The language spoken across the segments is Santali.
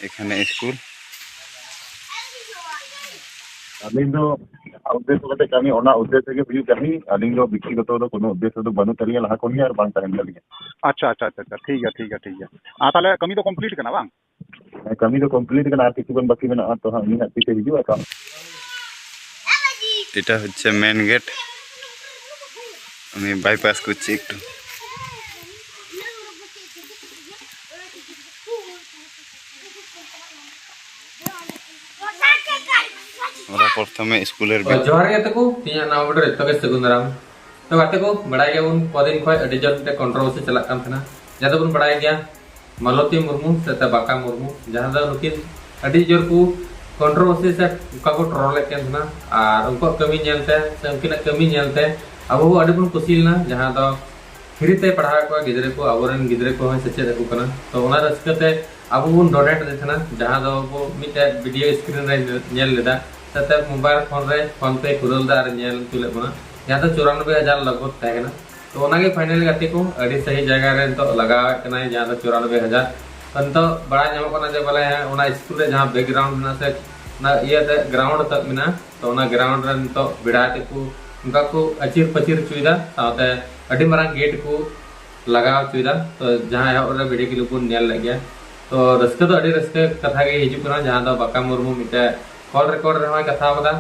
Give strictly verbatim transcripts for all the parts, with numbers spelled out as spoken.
ᱮᱠᱷᱟᱱᱮ ᱥᱠᱩᱞ᱾ ᱟᱹᱞᱤᱧ ᱫᱚ ᱩᱫᱽᱫᱮᱥᱥᱚ ᱠᱟᱛᱮ ᱠᱟᱹᱢᱤ, ᱚᱱᱟ ᱩᱫᱽᱫᱮᱥᱥᱚ ᱜᱮ ᱦᱩᱭᱩᱜ ᱠᱟᱹᱢᱤ᱾ ᱟᱹᱞᱤᱧ ᱫᱚ ᱵᱮᱠᱛᱤᱜᱚᱛᱚ ᱫᱚ ᱠᱳᱱᱳ ᱩᱫᱽᱫᱮᱥᱥᱚ ᱫᱚ ᱵᱟᱹᱱᱩᱜ ᱛᱟᱹᱞᱤᱧᱟ ᱞᱟᱦᱟ ᱠᱷᱚᱱ ᱜᱮ, ᱟᱨ ᱵᱟᱝ ᱛᱟᱦᱮᱱ ᱛᱟᱹᱞᱤᱧᱟ᱾ ᱟᱪᱪᱷᱟ ᱟᱪᱪᱷᱟ ᱟᱪᱪᱷᱟ ᱟᱪᱪᱷᱟ, ᱴᱷᱤᱠ ᱜᱮᱭᱟ ᱴᱷᱤᱠ ᱜᱮᱭᱟ ᱴᱷᱤᱠ ᱜᱮᱭᱟ᱾ ᱟᱨ ᱛᱟᱦᱚᱞᱮ ᱠᱟᱹᱢᱤ ᱫᱚ ᱠᱚᱢᱯᱞᱤᱴ ᱠᱟᱱᱟ ᱵᱟᱝ? ᱦᱮᱸ, ᱠᱟᱹᱢᱤ ᱫᱚ ᱠᱚᱢᱯᱞᱤᱴ ᱠᱟᱱᱟ, ᱟᱨ ᱠᱤᱪᱷᱩ ᱜᱟᱱ ᱵᱟᱹᱠᱤ ᱢᱮᱱᱟᱜᱼᱟ, ᱛᱚ ᱦᱟᱸᱜ ᱩᱱᱤ ᱦᱟᱸᱜ ᱛᱤᱥᱮ ᱦᱤᱡᱩᱜᱼᱟ ᱠᱟᱹᱢᱤ᱾ এটা হচ্ছে মেন গেট। আমি বাইপাস করছি একটু। আমরা প্রথমে স্কুলের ᱛᱚ, ᱡᱚᱦᱟᱨ ᱜᱮ ᱜᱟᱛᱮ ᱠᱚ, ᱛᱮᱦᱮᱧᱟᱜ ᱱᱟᱣᱟ video ᱨᱮ ᱡᱚᱛᱚ ᱜᱮ ᱥᱟᱹᱜᱩᱱ ᱫᱟᱨᱟᱢ᱾ ᱛᱚ ᱜᱟᱛᱮ ᱠᱚ, ᱵᱟᱲᱟᱭ ᱜᱮᱭᱟᱵᱚᱱ ᱠᱚᱫᱤᱱ ᱠᱷᱚᱱ ᱟᱹᱰᱤ ᱡᱳᱨ ᱢᱤᱫᱴᱮᱱ controversy ᱪᱟᱞᱟᱜ ᱠᱟᱱ ᱛᱟᱦᱮᱱᱟ, ᱡᱟᱦᱟᱸ ᱫᱚᱵᱚᱱ ᱵᱟᱲᱟᱭ ᱜᱮᱭᱟ ᱢᱟᱞᱚᱛᱤ ᱢᱩᱨᱢᱩ ᱥᱮ ᱛᱮ ᱵᱟᱠᱟ ᱢᱩᱨᱢᱩ, ᱡᱟᱦᱟᱸ ᱫᱚ ᱱᱩᱠᱤᱱ ᱟᱹᱰᱤ ᱡᱳᱨ ᱠᱚ controversy ᱥᱮ ᱚᱱᱠᱟ ᱠᱚ troll ᱮᱫ ᱠᱟᱱ ᱛᱟᱦᱮᱱᱟ᱾ ᱟᱨ ᱩᱱᱠᱩᱣᱟᱜ ᱠᱟᱹᱢᱤ ᱧᱮᱞᱛᱮ ᱥᱮ ᱩᱱᱠᱤᱱᱟᱜ ᱠᱟᱹᱢᱤ ᱧᱮᱞᱛᱮ ᱟᱵᱚ ᱦᱚᱸ ᱟᱹᱰᱤ ᱵᱚᱱ ᱠᱩᱥᱤ ᱞᱮᱱᱟ, ᱡᱟᱦᱟᱸ ᱫᱚ free ᱛᱮ ᱯᱟᱲᱦᱟᱣᱮᱫ ᱠᱚᱣᱟ ᱜᱤᱫᱽᱨᱟᱹ ᱠᱚ, ᱟᱵᱚᱨᱮᱱ ᱜᱤᱫᱽᱨᱟᱹ ᱠᱚᱦᱚᱸᱭ ᱥᱮᱪᱮᱫ ᱟᱠᱚ ᱠᱟᱱᱟ᱾ ᱛᱚ ᱚᱱᱟ ᱨᱟᱹᱥᱠᱟᱹ ᱛᱮ ᱟᱵᱚ ᱵᱚᱱ donate ᱮᱫ ᱛᱟᱦᱮᱱᱟ, ᱡᱟᱦᱟᱸ ᱫᱚ ᱟᱵᱚ ᱢᱤᱫᱴᱮᱡ video screen ᱨᱮ ᱧᱮᱞ ᱞᱮᱫᱟ, ᱥᱟᱛᱮ mobile phone ᱨᱮ PhonePe ᱠᱷᱩᱞᱟᱹᱣ ᱞᱮᱫᱟ ᱟᱨ ᱧᱮᱞ ᱦᱚᱪᱚ ᱞᱮᱫ ᱵᱚᱱᱟ, ᱡᱟᱦᱟᱸ ᱫᱚ ᱪᱩᱨᱟᱱᱚᱵᱵᱳᱭ ᱦᱟᱡᱟᱨ ᱞᱟᱜᱽ ᱵᱷᱟᱜᱽ ᱛᱟᱦᱮᱸ ᱠᱟᱱᱟ᱾ ᱛᱚ ᱚᱱᱟᱜᱮ finally ᱜᱟᱛᱮ ᱠᱚ ᱟᱹᱰᱤ ᱥᱟᱹᱦᱤ ᱡᱟᱭᱜᱟ ᱨᱮ ᱱᱤᱛᱚᱜ ᱞᱟᱜᱟᱣᱮᱫ ᱠᱟᱱᱟᱭ, ᱡᱟᱦᱟᱸ ᱫᱚ ᱪᱩᱨᱟᱱᱚᱵᱵᱳᱭ ᱦᱟᱡᱟᱨ᱾ ᱛᱚ ᱱᱤᱛᱚᱜ ᱵᱟᱲᱟᱭ ᱧᱟᱢᱚᱜ ᱠᱟᱱᱟ ᱡᱮ ᱵᱚᱞᱮ ᱦᱮᱸ, ᱚᱱᱟ ᱥᱠᱩᱞ ᱨᱮ ᱡᱟᱦᱟᱸ background ᱢᱮᱱᱟᱜᱼᱟ ᱥᱮ ᱚᱱᱟ ᱤᱭᱟᱹᱛᱮ ground ᱛᱟᱜ ᱢᱮᱱᱟᱜᱼᱟ, ᱛᱚ ᱚᱱᱟ ground ᱨᱮ ᱱᱤᱛᱚᱜ ᱵᱮᱲᱟ ᱛᱮᱠᱚ ᱚᱱᱠᱟ ᱠᱚ ᱟᱹᱪᱤᱨ ᱯᱟᱹᱪᱤᱨ ᱦᱚᱪᱚᱭᱮᱫᱟ, ᱥᱟᱶᱛᱮ ᱟᱹᱰᱤ ᱢᱟᱨᱟᱝ gate ᱠᱚ ᱞᱟᱜᱟᱣ ᱦᱚᱪᱚᱭᱮᱫᱟ᱾ ᱛᱚ ᱡᱟᱦᱟᱸ ᱮᱦᱚᱵ ᱨᱮ video clip ᱵᱚᱱ ᱧᱮᱞ ᱞᱮᱫ ᱜᱮᱭᱟ, ᱛᱚ ᱨᱟᱹᱥᱠᱟᱹ ᱫᱚ ᱟᱹᱰᱤ ᱨᱟᱹᱥᱠᱟᱹ ᱠᱟᱛᱷᱟ ᱜᱮ ᱦᱤᱡᱩᱜ ᱠᱟᱱᱟ, ᱡᱟᱦᱟᱸ ᱫᱚ ᱵᱟᱠᱟ ᱢᱩᱨᱢᱩ ᱢᱤᱫᱴᱮᱡ call record ᱨᱮᱦᱚᱸᱭ ᱠᱟᱛᱷᱟ ᱠᱟᱫᱟ,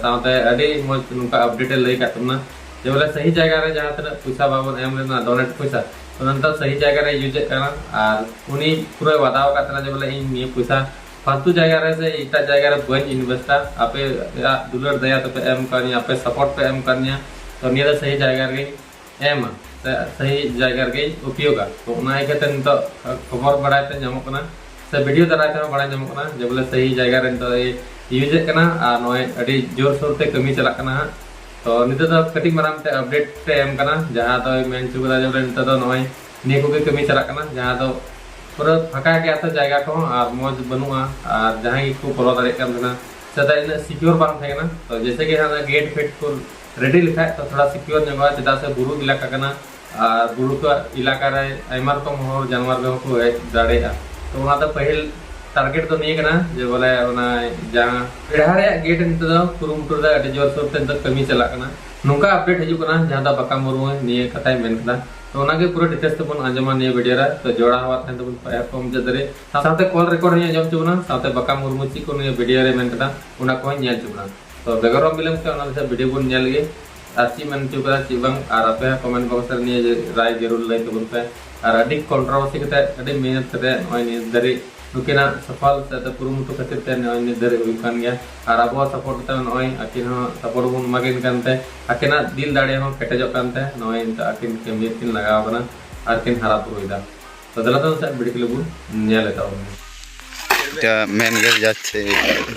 ᱥᱟᱶᱛᱮ ᱟᱹᱰᱤ ᱢᱚᱡᱽ ᱱᱚᱝᱠᱟ update ᱮ ᱞᱟᱹᱭ ᱠᱟᱜ ᱛᱟᱵᱚᱱᱟ ᱡᱮ ᱵᱚᱞᱮ ᱥᱟᱹᱦᱤ ᱡᱟᱭᱜᱟ ᱨᱮ ᱡᱟᱦᱟᱸ ᱛᱤᱱᱟᱹᱜ ᱯᱚᱭᱥᱟ ᱵᱟᱵᱚᱱ ᱮᱢ ᱞᱮᱱᱟ donate ᱯᱚᱭᱥᱟ, ᱛᱚ ᱱᱤᱛᱚᱜ ᱥᱟᱹᱦᱤ ᱡᱟᱭᱜᱟ ᱨᱮ use ᱮᱫ ᱠᱟᱱᱟ᱾ ᱟᱨ ᱩᱱᱤ ᱯᱩᱨᱟᱹᱭ ᱣᱟᱫᱟ ᱟᱠᱟᱫ ᱛᱟᱦᱮᱱᱟ ᱡᱮ ᱵᱚᱞᱮ ᱤᱧ ᱱᱤᱭᱟᱹ ᱯᱚᱭᱥᱟ ᱯᱷᱟᱞᱛᱩ ᱡᱟᱭᱜᱟ ᱨᱮ ᱥᱮ ᱮᱴᱟᱜ ᱡᱟᱭᱜᱟ ᱨᱮ ᱵᱟᱹᱧ invest ᱟ, ᱟᱯᱮᱭᱟᱜ ᱫᱩᱞᱟᱹᱲ ᱫᱟᱭᱟ ᱛᱮᱯᱮ ᱮᱢ ᱠᱟᱣᱫᱤᱧᱟ, ᱟᱯᱮ support ᱯᱮ ᱮᱢ ᱠᱟᱣᱫᱤᱧᱟ, ᱛᱚ ᱱᱤᱭᱟᱹ ᱫᱚ ᱥᱟᱹᱦᱤ ᱡᱟᱭᱜᱟ ᱨᱮᱜᱮᱧ ᱮᱢᱟ ᱥᱮ ᱥᱟᱹᱦᱤ ᱡᱟᱭᱜᱟ ᱨᱮᱜᱮᱧ ᱩᱯᱭᱳᱜᱟ᱾ ᱛᱚ ᱚᱱᱟ ᱤᱭᱠᱟᱹᱛᱮ ᱱᱤᱛᱚᱜ ᱠᱷᱚᱵᱚᱨ ᱵᱟᱲᱟᱭ ᱛᱮ ᱧᱟᱢᱚᱜ ᱠᱟᱱᱟ ᱥᱮ video ᱫᱟᱨᱟᱭ ᱛᱮᱦᱚᱸ ᱵᱟᱲᱟᱭ ᱧᱟᱢᱚᱜ ᱠᱟᱱᱟ ᱡᱮ ᱵᱚᱞᱮ ᱥᱟᱹᱦᱤ ᱡᱟᱭᱜᱟ ᱨᱮ ᱱᱤᱛᱚᱜ ᱮ use ᱮᱫ ᱠᱟᱱᱟ ᱟᱨ ᱱᱚᱜᱼᱚᱭ ᱟᱹᱰᱤ ᱡᱳᱨᱥᱳᱨ ᱛᱮ ᱠᱟᱹᱢᱤ ᱪᱟᱞᱟᱜ ᱠᱟᱱᱟ ᱦᱟᱸᱜ᱾ ᱛᱚ ᱱᱤᱛᱚᱜ ᱫᱚ ᱠᱟᱹᱴᱤᱡ ᱢᱟᱨᱟᱝ ᱛᱮ update ᱮ ᱮᱢ ᱠᱟᱱᱟ, ᱡᱟᱦᱟᱸ ᱫᱚᱭ ᱢᱮᱱ ᱦᱚᱪᱚ ᱠᱟᱫᱟ ᱡᱮ ᱵᱚᱞᱮ ᱱᱤᱛᱚᱜ ᱫᱚ ᱱᱚᱜᱼᱚᱭ ᱱᱤᱭᱟᱹ ᱠᱚᱜᱮ ᱠᱟᱹᱢᱤ ᱪᱟᱞᱟᱜ ᱠᱟᱱᱟ, ᱡᱟᱦᱟᱸ ᱫᱚ ᱯᱩᱨᱟᱹ ᱯᱷᱟᱸᱠᱟ ᱜᱮᱭᱟ ᱛᱚ ᱡᱟᱭᱜᱟ ᱠᱚᱦᱚᱸ ᱟᱨ ᱢᱚᱡᱽ ᱵᱟᱹᱱᱩᱜᱼᱟ ᱟᱨ ᱡᱟᱦᱟᱸᱭ ᱜᱮᱠᱚ ᱵᱚᱞᱚ ᱫᱟᱲᱮᱭᱟᱜ ᱠᱟᱱ ᱛᱟᱦᱮᱱᱟ, ᱥᱮᱫᱟᱭ ᱤᱱᱟᱹᱜ secure ᱵᱟᱝ ᱛᱟᱦᱮᱸ ᱠᱟᱱᱟ᱾ ᱛᱚ ᱡᱮᱭᱥᱮ ᱜᱮ ᱦᱟᱸᱜ gate ᱯᱷᱮᱴ ᱠᱚ ready ᱞᱮᱠᱷᱟᱡ ᱛᱚ ᱛᱷᱚᱲᱟ secure ᱧᱚᱜᱚᱜᱼᱟ, ᱪᱮᱫᱟᱜ ᱥᱮ ᱵᱩᱨᱩ ᱮᱞᱟᱠᱟ ᱠᱟᱱᱟ ᱟᱨ ᱵᱩᱨᱩ ᱠᱚ ᱮᱞᱟᱠᱟ ᱨᱮ ᱟᱭᱢᱟ ᱨᱚᱠᱚᱢ ᱦᱚᱲ ᱡᱟᱱᱣᱟᱨ ᱠᱚᱦᱚᱸ ᱠᱚ ᱦᱮᱡ ᱫᱟᱲᱮᱭᱟᱜᱼᱟ᱾ ᱛᱚ ᱚᱱᱟᱛᱮ ᱯᱟᱹᱦᱤᱞ ᱴᱟᱨᱜᱮᱴ ᱫᱚ ᱱᱤᱭᱟᱹ ᱠᱟᱱᱟ ᱡᱮ ᱵᱚᱞᱮ ᱚᱱᱟ ᱡᱟᱦᱟᱸ ᱵᱮᱲᱦᱟ ᱨᱮᱭᱟᱜ ᱜᱮᱴ ᱱᱤᱛᱚᱜ ᱫᱚ ᱠᱩᱨᱩᱢᱩᱴᱩ ᱨᱮ ᱟᱹᱰᱤ ᱡᱳᱨᱥᱳᱨ ᱛᱮ ᱱᱤᱛᱚᱜ ᱠᱟᱹᱢᱤ ᱪᱟᱞᱟᱜ ᱠᱟᱱᱟ᱾ ᱱᱚᱝᱠᱟ ᱟᱯᱰᱮᱴ ᱦᱤᱡᱩᱜ ᱠᱟᱱᱟ ᱡᱟᱦᱟᱸ ᱫᱚ ᱵᱟᱠᱟ ᱢᱩᱨᱢᱩ ᱱᱤᱭᱟᱹ ᱠᱟᱛᱷᱟᱭ ᱢᱮᱱ ᱠᱮᱫᱟ᱾ ᱛᱚ ᱚᱱᱟᱜᱮ ᱯᱩᱨᱟᱹ ᱰᱤᱴᱮᱞᱥ ᱛᱮᱵᱚᱱ ᱟᱸᱡᱚᱢᱟ ᱱᱤᱭᱟᱹ ᱵᱷᱤᱰᱤᱭᱳ ᱨᱮ᱾ ᱛᱚ ᱡᱚᱲᱟᱣ ᱟᱛᱮ ᱛᱮᱵᱚᱱ ᱯᱟᱭᱟ ᱠᱚᱢ ᱡᱟᱹᱛ ᱨᱮ ᱥᱟᱶᱛᱮ ᱠᱚᱞ ᱨᱮᱠᱚᱨᱰ ᱦᱚᱸᱧ ᱟᱸᱡᱚᱢ ᱦᱚᱪᱚ ᱵᱚᱱᱟ, ᱥᱟᱶᱛᱮ ᱵᱟᱠᱟ ᱢᱩᱨᱢᱩ ᱪᱮᱫ ᱠᱚ ᱱᱤᱭᱟᱹ ᱵᱷᱤᱰᱤᱭᱳ ᱨᱮ ᱢᱮᱱ ᱠᱮᱫᱟ ᱚᱱᱟ ᱠᱚᱦᱚᱸᱧ ᱧᱮᱞ ᱦᱚᱪᱚ ᱵᱚᱱᱟ᱾ ᱛᱚ ᱵᱮᱜᱚᱨ ᱵᱟᱝ ᱵᱤᱞᱚᱢ ᱛᱮ ᱚᱱᱟ ᱫᱚ ᱵᱷᱤᱰᱤᱭᱳ ᱵᱚᱱ ᱧᱮᱞ ᱞᱮᱜᱮ᱾ ᱟᱨ ᱪᱮᱫ ᱢᱮᱱ ᱦᱚᱪᱚ ᱠᱟᱫᱟ ᱪᱮᱫ ᱵᱟᱝ, ᱟᱨ ᱟᱯᱮ ᱦᱚᱸ ᱠᱚᱢᱮᱱᱴ ᱵᱚᱠᱥ ᱨᱮ ᱱᱤᱭᱟᱹ ᱨᱟᱭ ᱡᱟᱹᱨᱩᱲ ᱞᱟᱹᱭ ᱛᱟᱵᱚᱱ ᱯᱮ᱾ ᱟᱨ ᱟᱹᱰᱤ ᱠᱚᱱᱴᱨᱳᱵᱷᱟᱨᱥᱤ ᱠᱟᱛᱮ ᱟᱹᱰᱤ ᱢᱮᱦᱱᱚᱛ ᱠᱟᱛᱮ ᱱᱚᱜᱼᱚᱭ ᱱᱤᱛ ᱫᱷᱟᱹᱨᱤᱡ ᱱᱩᱠᱤᱱᱟᱜ ᱥᱚᱯᱷᱚᱞ ᱥᱮ ᱠᱩᱨᱩᱢᱩᱴᱩ ᱠᱷᱟᱹᱛᱤᱨ ᱛᱮ ᱱᱚᱜᱼᱚᱭ ᱱᱤᱛ ᱫᱷᱟᱹᱨᱤᱡ ᱦᱩᱭᱩᱜ ᱠᱟᱱ ᱜᱮᱭᱟ᱾ ᱟᱨ ᱟᱵᱚᱣᱟᱜ ᱥᱟᱯᱳᱨᱴ ᱛᱮ ᱱᱚᱜᱼᱚᱭ ᱟᱹᱠᱤᱱ ᱦᱚᱸ ᱥᱟᱯᱳᱨᱴ ᱵᱚᱱ ᱮᱢᱟ ᱠᱤᱱ ᱠᱟᱱ ᱛᱮ ᱟᱹᱠᱤᱱᱟᱜ ᱫᱤᱞ ᱫᱟᱲᱮ ᱦᱚᱸ ᱠᱮᱴᱮᱡᱚᱜ ᱠᱟᱱ ᱛᱮ ᱱᱚᱜᱼᱚᱭ ᱱᱤᱛᱚᱜ ᱟᱹᱠᱤᱱ ᱠᱟᱹᱢᱤ ᱠᱤᱱ ᱞᱟᱜᱟᱣ ᱠᱟᱱᱟ ᱟᱨ ᱠᱤᱱ ᱦᱟᱨᱟ ᱵᱩᱨᱩᱭᱮᱫᱟ᱾ ᱛᱚ ᱫᱮᱞᱟ ᱛᱟᱵᱚᱱ ᱥᱮ ᱵᱷᱤᱰᱤᱭᱳ ᱠᱞᱤᱯ ᱵᱚᱱ ᱧᱮᱞ ᱮᱫᱟ ᱵᱚᱱ᱾ এটা মেন গেট যাচ্ছে,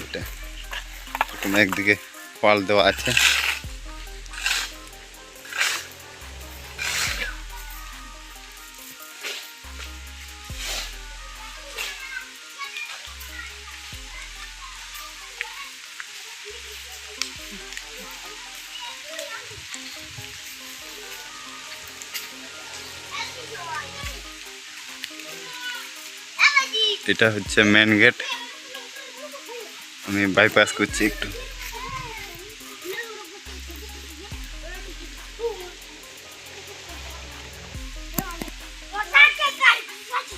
এটা প্রথমে একদিকে ওয়াল দেওয়া আছে। এটা হচ্ছে মেন গেট। আমি বাইপাস করছি একটু।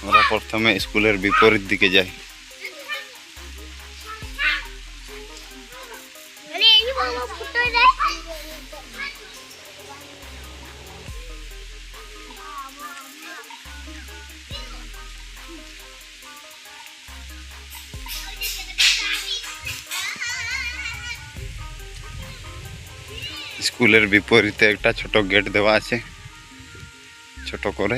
আমরা প্রথমে স্কুলের বিপরীত দিকে যাই। স্কুলের বিপরীতে একটা ছোট গেট দেওয়া আছে, ছোট করে।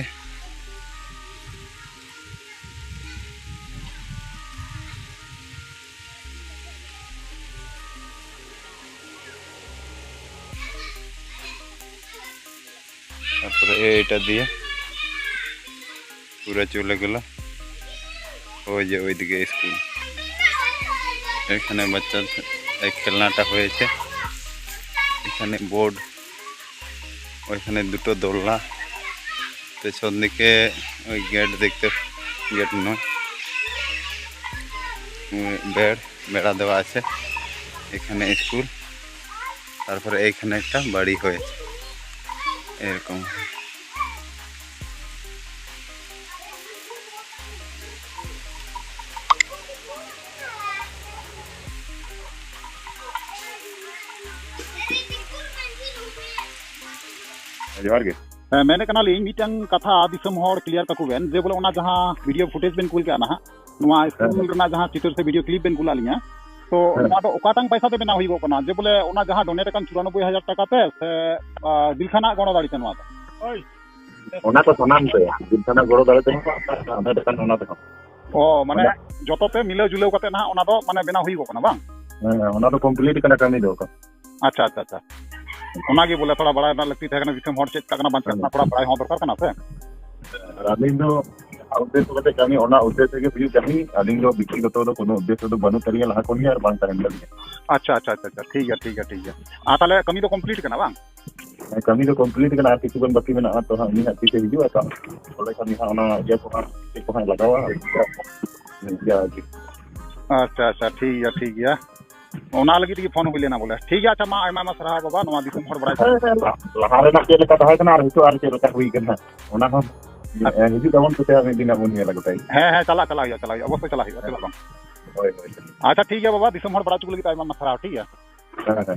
তারপরে এ-, এটা দিয়ে পুরো চলে গেল। ওই যে ওইদিকে স্কুল, এখানে বাচ্চার এই খেলনাটা হয়েছে, এখানে বোর্ড, ওইখানে দুটো দোলনা, পেছন দিকে ওই গেট দেখতে, গেট নয়, বেড়, বেড়া দেওয়া আছে। এখানে স্কুল, তারপরে এইখানে একটা বাড়ি হয়েছে এরকম। ᱡᱚᱦᱟᱨ ᱜᱮ᱾ ᱦᱮᱸ, ᱢᱮᱱᱮᱫ ᱠᱟᱱᱟᱞᱤᱧ, ᱢᱤᱫᱴᱟᱝ ᱠᱟᱛᱷᱟ ᱫᱤᱥᱚᱢ ᱦᱚᱲ clear ᱠᱟᱠᱚ ᱵᱮᱱ, ᱡᱮ ᱵᱚᱞᱮ ᱚᱱᱟ ᱡᱟᱦᱟᱸ video footage ᱵᱮᱱ ᱠᱩᱞ ᱠᱟᱜᱼᱟ ᱱᱟᱦᱟᱜ, ᱱᱚᱣᱟ ᱦᱮᱸ᱾ ᱥᱠᱩᱞ ᱨᱮᱱᱟᱜ ᱡᱟᱦᱟᱸ ᱪᱤᱛᱟᱹᱨ ᱥᱮ video clip ᱵᱮᱱ ᱠᱩᱞᱟᱜ ᱞᱤᱧᱟ, ᱛᱚ ᱦᱮᱸ᱾ ᱱᱚᱣᱟ ᱫᱚ ᱚᱠᱟᱴᱟᱝ ᱯᱚᱭᱥᱟ ᱛᱮ ᱵᱮᱱᱟᱣ ᱦᱩᱭᱩᱜᱚᱜ ᱠᱟᱱᱟ? ᱡᱮ ᱵᱚᱞᱮ ᱚᱱᱟ ᱡᱟᱦᱟᱸ donate ᱟᱠᱟᱱ ᱪᱩᱨᱟᱱᱚᱵᱵᱳᱭ ᱦᱟᱡᱟᱨ ᱴᱟᱠᱟ ᱛᱮ ᱥᱮ, ᱟ, ᱫᱤᱞᱠᱷᱟᱱᱟᱜ ᱜᱚᱲᱚ ᱫᱟᱲᱮ ᱛᱮ ᱱᱚᱣᱟ ᱫᱚ? ᱚᱱᱟ ᱠᱚ ᱥᱟᱱᱟᱢ ᱛᱮ, ᱫᱤᱞᱠᱷᱟᱱᱟᱜ ᱜᱚᱲᱚ ᱫᱟᱲᱮ ᱛᱮᱦᱚᱸ ᱟᱨ donate ᱟᱠᱟᱱ ᱚᱱᱟ ᱛᱮᱦᱚᱸ᱾ ᱚ, ᱢᱟᱱᱮ ᱢᱟᱱᱮ ᱡᱚᱛᱚ ᱛᱮ ᱢᱤᱞᱟᱹᱣ ᱡᱩᱞᱟᱹᱣ ᱠᱟᱛᱮ ᱱᱟᱦᱟᱜ ᱚᱱᱟ ᱫᱚ ᱢᱟᱱᱮ ᱵᱮᱱᱟᱣ ᱦᱩᱭᱩᱜᱚᱜ ᱠᱟᱱᱟ, ᱵᱟᱝ? ᱦᱮᱸ, ᱚᱱᱟ ᱫᱚ complete ᱠᱟᱱᱟ ᱠᱟᱹᱢᱤ ᱫᱚ᱾ ᱟᱪᱪᱷᱟ, ᱟᱪᱪᱷᱟ, ᱟᱪᱪᱷᱟ᱾ ᱚᱱᱟᱜᱮ ᱵᱚᱞᱮ ᱛᱷᱚᱲᱟ ᱵᱟᱲᱟᱭ ᱨᱮᱱᱟᱜ ᱞᱟᱹᱠᱛᱤ ᱛᱟᱦᱮᱸ ᱠᱟᱱᱟ, ᱫᱤᱥᱚᱢ ᱦᱚᱲ ᱪᱮᱫ ᱪᱤᱠᱟᱹᱜ ᱠᱟᱱᱟ ᱵᱟᱝ ᱪᱤᱠᱟᱹᱜ ᱠᱟᱱᱟ, ᱦᱮᱸ᱾ ᱛᱷᱚᱲᱟ ᱵᱟᱲᱟᱭ ᱦᱚᱸ ᱫᱚᱨᱠᱟᱨ ᱠᱟᱱᱟ ᱥᱮ᱾ ᱟᱨ ᱟᱹᱞᱤᱧ ᱫᱚ ᱡᱟᱦᱟᱸ ᱩᱫᱽᱫᱮᱥᱥᱚ ᱠᱟᱛᱮ ᱠᱟᱹᱢᱤ, ᱚᱱᱟ ᱩᱫᱽᱫᱮᱥᱥᱚ ᱜᱮ ᱦᱩᱭᱩᱜ ᱠᱟᱹᱢᱤ᱾ ᱟᱹᱞᱤᱧ ᱫᱚ ᱵᱮᱠᱛᱤᱜᱚᱛᱚ ᱫᱚ ᱠᱳᱱᱳ ᱩᱫᱽᱫᱮᱥᱥᱚ ᱫᱚ ᱵᱟᱹᱱᱩᱜ ᱛᱟᱹᱞᱤᱧᱟ ᱞᱟᱦᱟ ᱠᱷᱚᱱ ᱜᱮ, ᱟᱨ ᱵᱟᱝ ᱛᱟᱦᱮᱱ ᱛᱟᱹᱞᱤᱧᱟ᱾ ᱟᱪᱪᱷᱟ, ᱟᱪᱪᱷᱟ, ᱟᱪᱪᱷᱟ, ᱟᱪᱪᱷᱟ, ᱴᱷᱤᱠ ᱜᱮᱭᱟ, ᱴᱷᱤᱠ ᱜᱮᱭᱟ, ᱴᱷᱤᱠ ᱜᱮᱭᱟ᱾ ᱟᱨ ᱛᱟᱦᱞᱮ ᱠᱟᱹᱢᱤ ᱫᱚ complete ᱠᱟᱱᱟ, ᱵᱟᱝ? ᱦᱮᱸ, ᱠᱟᱹᱢᱤ ᱫᱚ complete ᱠᱟᱱᱟ, ᱟᱨ ᱠᱤᱪᱷᱩ ᱜᱟᱱ ᱵᱟᱹᱠᱤ ᱢᱮᱱᱟᱜᱼᱟ, ᱛᱚ ᱦᱟᱸᱜ ᱩᱱᱤ ᱦᱟᱸᱜ ᱛᱤᱥᱮ ᱦᱤᱡᱩᱜᱼᱟ, ᱛᱚ ᱚᱸᱰᱮ ᱠᱷᱟᱱ ᱜᱮ ᱦᱟᱸᱜ ᱚᱱᱟ ᱤᱭᱟᱹ ᱠᱚ ᱦᱟᱸᱜ ᱪᱮᱫ ᱠᱚ ᱦᱟᱸᱜ ᱞᱟᱜᱟᱣᱟ, ᱤᱭᱟᱹ ᱟᱨᱠᱤ᱾ ᱟᱪᱪᱷᱟ, ᱟᱪᱪᱷᱟ, ᱴᱷᱤᱠ ᱜᱮᱭᱟ, ᱴᱷᱤᱠ ᱜᱮᱭᱟ᱾ ᱚᱱᱟ ᱞᱟᱹᱜᱤᱫ ᱛᱮᱜᱮ ᱯᱷᱳᱱ ᱦᱩᱭ ᱞᱮᱱᱟ ᱵᱚᱞᱮ᱾ ᱴᱷᱤᱠ ᱜᱮᱭᱟ, ᱟᱪᱪᱷᱟ, ᱢᱟ ᱟᱭᱢᱟ ᱟᱭᱢᱟ ᱥᱟᱨᱦᱟᱣ ᱵᱟᱵᱟ, ᱱᱚᱣᱟ ᱫᱤᱥᱚᱢ ᱦᱚᱲ ᱵᱟᱲᱟᱭ ᱦᱮᱸ, ᱦᱮᱸ, ᱞᱟ-, ᱞᱟᱦᱟ ᱨᱮᱱᱟᱜ ᱪᱮᱫ ᱞᱮᱠᱟ ᱛᱟᱦᱮᱸ ᱠᱟᱱᱟ ᱟᱨ ᱱᱤᱛᱚᱜ ᱟᱨ ᱪᱮᱫ ᱞᱮᱠᱟ ᱦᱩᱭ ᱠᱟᱱᱟ, ᱚᱱᱟ ᱦᱚᱸ, ᱟᱪᱪᱷᱟ᱾ ᱮ, ᱦᱤᱡᱩᱜ ᱛᱟᱵᱚᱱ ᱯᱮᱥᱮ ᱟᱨ ᱢᱤᱫ ᱫᱤᱱ ᱦᱟᱸᱜ ᱵᱚᱱ ᱧᱮᱞᱟ ᱜᱚᱴᱟ ᱜᱮ᱾ ᱦᱮᱸ, ᱦᱮᱸ, ᱪᱟᱞᱟᱜ, ᱪᱟᱞᱟᱜ ᱦᱩᱭᱩᱜᱼᱟ, ᱪᱟᱞᱟᱜ ᱦᱩᱭᱩᱜᱼᱟ, ᱚᱵᱚᱥᱥᱳᱭ ᱪᱟᱞᱟᱜ ᱦᱩᱭᱩᱜᱼᱟ, ᱪᱮᱫᱟᱜ ᱵᱟᱝ? ᱦᱳᱭ, ᱦᱳᱭ᱾ ᱟᱪᱪᱷᱟ, ᱴᱷᱤᱠ ᱜᱮᱭᱟ ᱵᱟᱵᱟ, ᱫᱤᱥᱚᱢ ᱦᱚᱲ ᱵᱟᱲᱟᱭ ᱦᱚᱪᱚ ᱠᱚ ᱞᱟᱹᱜᱤᱫ ᱟᱭᱢᱟ ᱟᱭᱢᱟ ᱥᱟᱨᱦᱟᱣ, ᱴᱷᱤᱠ ᱜᱮᱭᱟ? ᱦᱮᱸ, ᱦᱮᱸ᱾